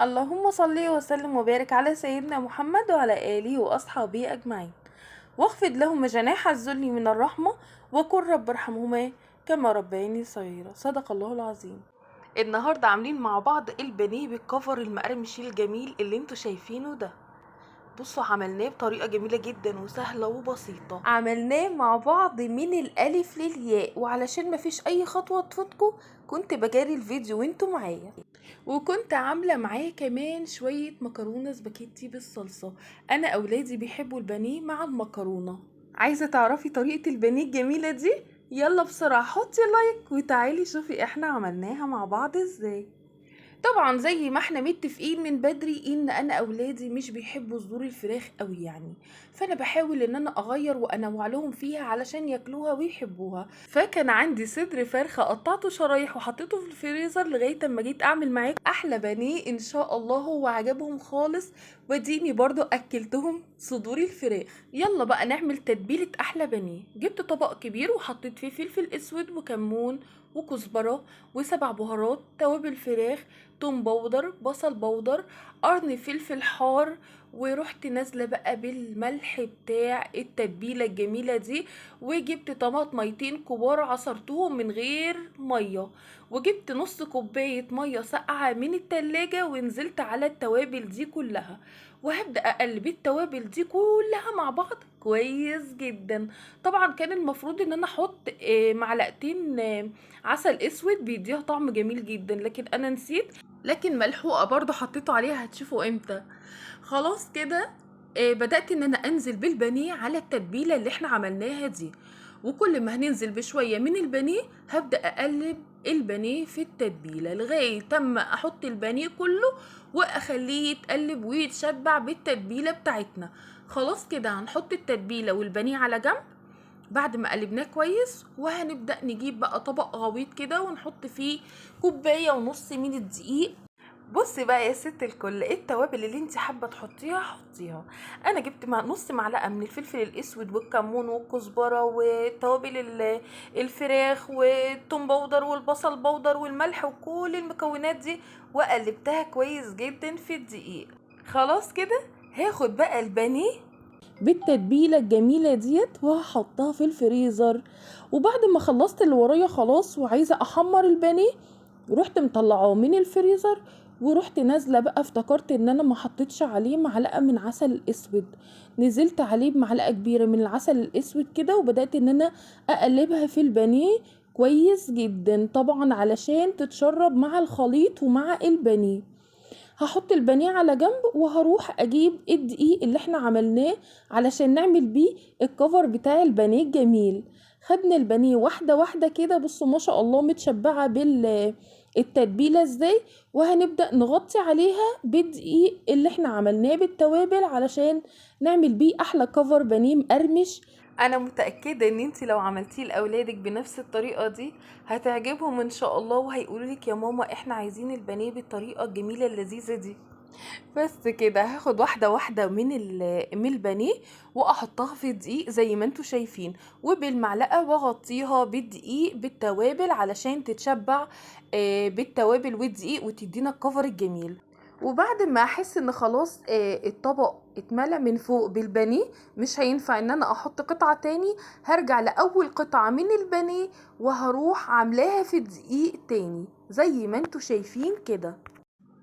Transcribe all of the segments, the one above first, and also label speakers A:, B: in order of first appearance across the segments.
A: اللهم صل وسلم وبارك على سيدنا محمد وعلى آله وأصحابه أجمعين، واخفض لهما جناح الذل من الرحمة وقل رب ارحمهما كما ربياني صغيرة. صدق الله العظيم. النهاردة عاملين مع بعض البانيه بالكفر المقرمش الجميل اللي انتوا شايفينه ده. بصوا عملناه بطريقة جميلة جدا وسهلة وبسيطة، عملناه مع بعض من الألف للياء، وعلشان مفيش أي خطوة تفوتكم كنت بجاري الفيديو وانتوا معايا. وكنت عاملة معاه كمان شوية مكرونة سباكيتي بالصلصة. أنا أولادي بيحبوا البانيه مع المكرونة. عايزة تعرفي طريقة البانيه الجميلة دي؟ يلا بسرعة حطي like وتعالي شوفي احنا عملناها مع بعض ازاي. طبعا زي ما احنا متفقين من بدري ان انا اولادي مش بيحبوا صدور الفراخ قوي يعني، فانا بحاول ان انا اغير وانوع لهم فيها علشان ياكلوها ويحبوها. فكان عندي صدر فرخة قطعته شرايح وحطيته في الفريزر لغاية اما جيت اعمل معاكم احلى بانيه ان شاء الله هو عجبهم خالص، وديني برضو اكلتهم صدور الفراخ. يلا بقى نعمل تتبيله احلى بانيه. جبت طبق كبير وحطيت فيه فلفل اسود وكمون وكزبره وسبع بهارات، توابل فراخ، توم powder، بصل powder، قرن فلفل حار، ورحت نازله بقى بالملح بتاع التتبيله الجميلة دي. وجبت طماطميتين كبار عصرتهم من غير مية، وجبت نص كوباية مية ساقعه من التلاجة ونزلت على التوابل دي كلها، وهبدا اقلب التوابل دي كلها مع بعض كويس جدا. طبعا كان المفروض ان انا احط معلقتين عسل اسود بيديها طعم جميل جدا، لكن انا نسيت، لكن ملحوقه برضو حطيته عليها، هتشوفوا امتى. خلاص كده بدأت ان انا انزل بالبانيه على التتبيله اللي احنا عملناها دي، وكل ما هننزل بشوية من البانيه هبدأ اقلب البانيه في التتبيله لغاية اما احط البانيه كله واخليه يتقلب ويتشبع بالتتبيله بتاعتنا. خلاص كده هنحط التتبيله والبانيه على جنب بعد ما قلبناه كويس، وهنبدأ نجيب بقى طبق غويط كده ونحط فيه كوباية ونص من الدقيق. بصي بقى يا ست الكل، ايه التوابل اللي انت حابة تحطيها حطيها. انا جبت مع نص معلقه من الفلفل الاسود والكمون والكزبره وتوابل الفراخ والثوم powder والبصل powder والملح وكل المكونات دي، وقلبتها كويس جدا في الدقيق. خلاص كده هاخد بقى البانيه بالتتبيله الجميلة ديت وهحطها في الفريزر. وبعد ما خلصت اللي ورايا خلاص وعايزه احمر البانيه، رحت مطلعاه من الفريزر ورحت نازله بقى. افتكرت ان انا ما حطيتش عليه معلقه من عسل اسود، نزلت عليه بمعلقه كبيرة من العسل الاسود كده، وبدات ان انا اقلبها في البانيه كويس جدا، طبعا علشان تتشرب مع الخليط ومع البانيه. هحط البانيه على جنب وهروح اجيب الدقيق اللي احنا عملناه علشان نعمل بيه الكفر بتاع البانيه الجميل. خدنا البانيه واحدة واحدة كده، بصوا ما شاء الله متشبعه بالتتبيله ازاي، وهنبدا نغطي عليها بالدقيق اللي احنا عملناه بالتوابل علشان نعمل بيه احلى كفر بانيه مقرمش. انا متاكدة ان انت لو عملتيه لاولادك بنفس الطريقة دي هتعجبهم ان شاء الله، وهيقولوا لك يا ماما احنا عايزين البانيه بالطريقة الجميلة اللذيذة دي. بس كده هاخد واحدة واحدة من البانيه واحطها في الدقيق زي ما انتوا شايفين، وبالمعلقه واغطيها بالدقيق بالتوابل علشان تتشبع بالتوابل والدقيق وتدينا الكفر الجميل. وبعد ما احس ان خلاص الطبق اتملى من فوق بالبانيه، مش هينفع ان انا احط قطعه تاني، هرجع لاول قطعه من البانيه وهروح عاملاها في الدقيق تاني زي ما انتوا شايفين كده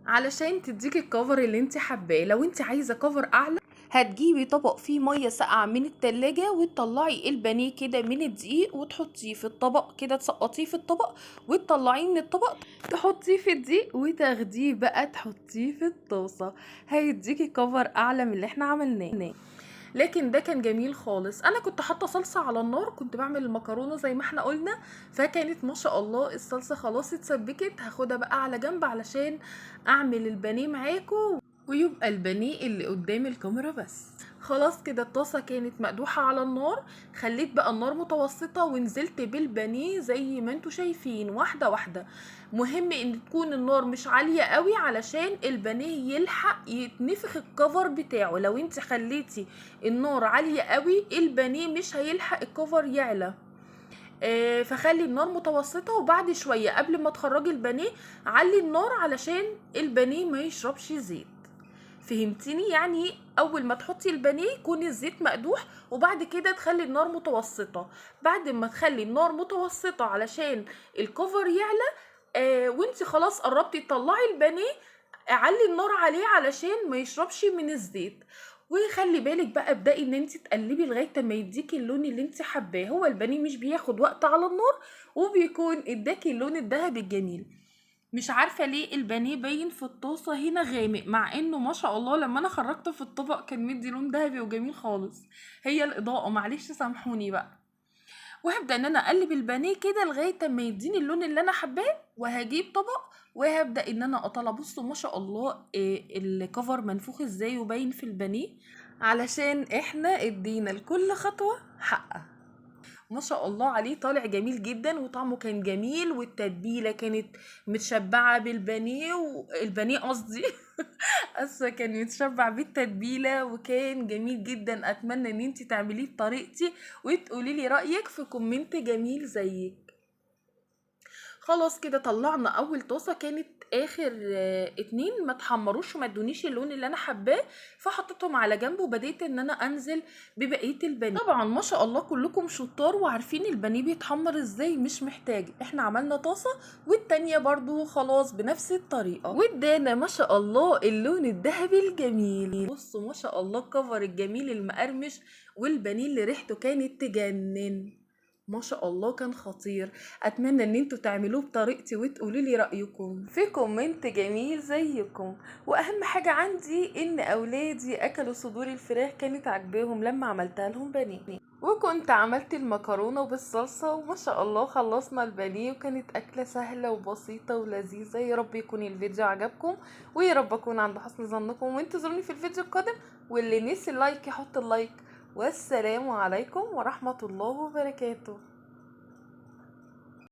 A: علشان تديك الكفر اللي انت حباه. لو انت عايزه كفر اعلى هتجيبي طبق فيه مية ساقعه من التلاجة وتطلعي البانيه كده من الدقيق وتحطيه في الطبق كده، تسقطيه في الطبق وتطلعيه من الطبق تحطيه في الدقيق وتاخديه بقى تحطيه في الطاسه، هيديكي كفر اعلى من اللي احنا عملناه. لكن ده كان جميل خالص. انا كنت حاطه صلصه على النار، كنت بعمل المكرونه زي ما احنا قلنا، فكانت ما شاء الله الصلصه خلاص اتسبكت. هاخدها بقى على جنب علشان اعمل البانيه معاكم ويبقى البانيه اللي قدام الكاميرا بس. خلاص كده الطاسه كانت مقدوحه على النار، خليت بقى النار متوسطه ونزلت بالبانيه زي ما انتوا شايفين واحدة واحدة. مهم ان تكون النار مش عالية قوي علشان البانيه يلحق يتنفخ الكفر بتاعه. لو انت خليتي النار عالية قوي البانيه مش هيلحق الكفر يعلى. فخلي النار متوسطه، وبعد شوية قبل ما تخرجي البانيه علي النار علشان البانيه ما يشربش زيت. فهمتيني؟ يعني اول ما تحطي البانيه يكون الزيت مقدوح، وبعد كده تخلي النار متوسطه. بعد ما تخلي النار متوسطه علشان الكفر يعلى، وانت خلاص قربتي تطلعي البانيه علي النار عليه علشان ما يشربش من الزيت. وخلي بالك بقى، ابدأي ان انت تقلبي لغاية ما يديكي اللون اللي انت حباه. هو البانيه مش بياخد وقت على النار، وبيكون اداكي اللون الذهبي الجميل. مش عارفه ليه البانيه باين في الطاسه هنا غامق، مع انه ما شاء الله لما انا خرجته في الطبق كان مدي لون ذهبي وجميل خالص. هي الاضاءة معلش سامحوني بقى. وهبدا ان انا اقلب البانيه كده لغاية ما يديني اللون اللي انا حباه، وهجيب طبق وهبدا ان انا اطلع. بصوا ما شاء الله الكفر منفوخ ازاي وباين في البانيه، علشان احنا ادينا لكل خطوة حقها. ما شاء الله عليه طالع جميل جدا، وطعمه كان جميل، والتتبيله كانت متشبعه بالبانيه، والبانيه قصدي اصلا كان متشبع بالتتبيله وكان جميل جدا. اتمنى ان انتي تعمليه بطريقتي وتقولي لي رايك في comment جميل زيك. خلاص كده طلعنا اول طاسه، كانت اخر 2 ما تحمروش وما ادونيش اللون اللي انا حباه، فحطيتهم على جنب وبديت ان انا انزل ببقية البانيه. طبعا ما شاء الله كلكم شطار وعارفين البانيه بيتحمر ازاي، مش محتاج. احنا عملنا طاسه والتانية برضو خلاص بنفس الطريقة، وادانا ما شاء الله اللون الذهبي الجميل. بصوا ما شاء الله الكفر الجميل المقرمش، والبانيه اللي ريحته كانت تجنن، ما شاء الله كان خطير. اتمنى ان انتوا تعملوه بطريقتي وتقولوا لي رايكم في comment جميل زيكم. واهم حاجة عندي ان اولادي اكلوا صدور الفراخ، كانت عاجباهم لما عملتها لهم بانيه، وكنت عملت المكرونه بالصلصه، وما شاء الله خلصنا البانيه، وكانت اكله سهلة وبسيطة ولذيذه. يا رب يكون الفيديو عجبكم، ويا رب اكون عند حسن ظنكم، وانتظروني في الفيديو القادم. واللي نسي ال like يحط ال like. والسلام عليكم ورحمة الله وبركاته.